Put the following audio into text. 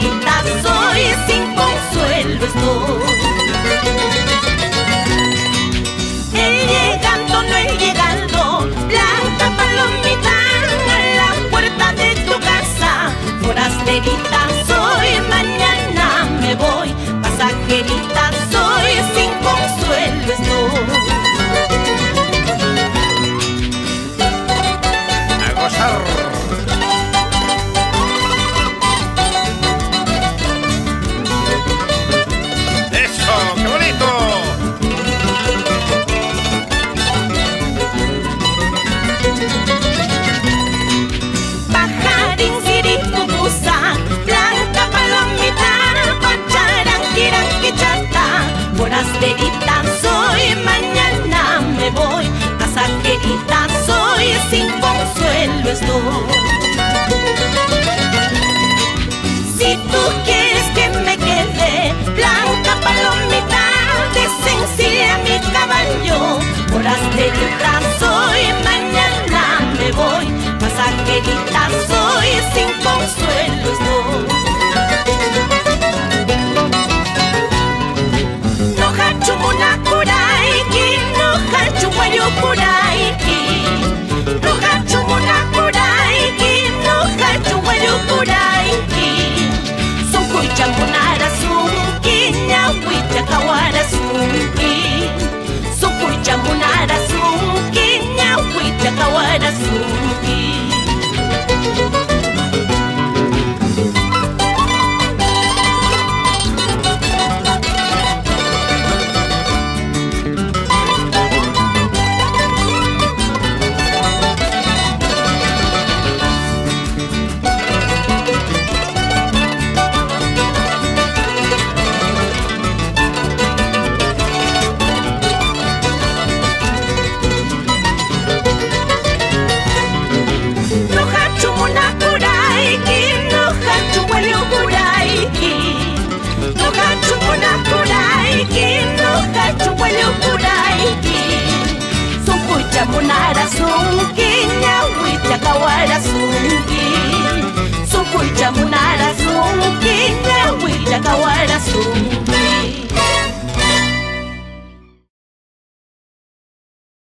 Forasterita soy, sin consuelo estoy. He llegando, no he llegado, blanca palomita, a la puerta de tu casa. Forasterita soy, mañana me voy, pasajerita soy, sin consuelo estoy. A gozar. ¡Eso! ¡Qué bonito! Pajarín siritutusa, blanca palomita, pacharanquiranquichata. Forasterita soy, mañana me voy, pasajerita soy, sin consuelo estoy. Si tú quieres que me quede, blanca palomita, desencilla mi caballo. Forasterita soy, mañana me voy, pasajerita soy, sin consuelo estoy. No hachumunakurayki, no hachuwayukurayki. No hachumunakurayki, no hachuwayukurayki. Sukuychamunarasunki, ñawichakawarasuki. Sukuychamunarasunki, ñawichakawarasuki.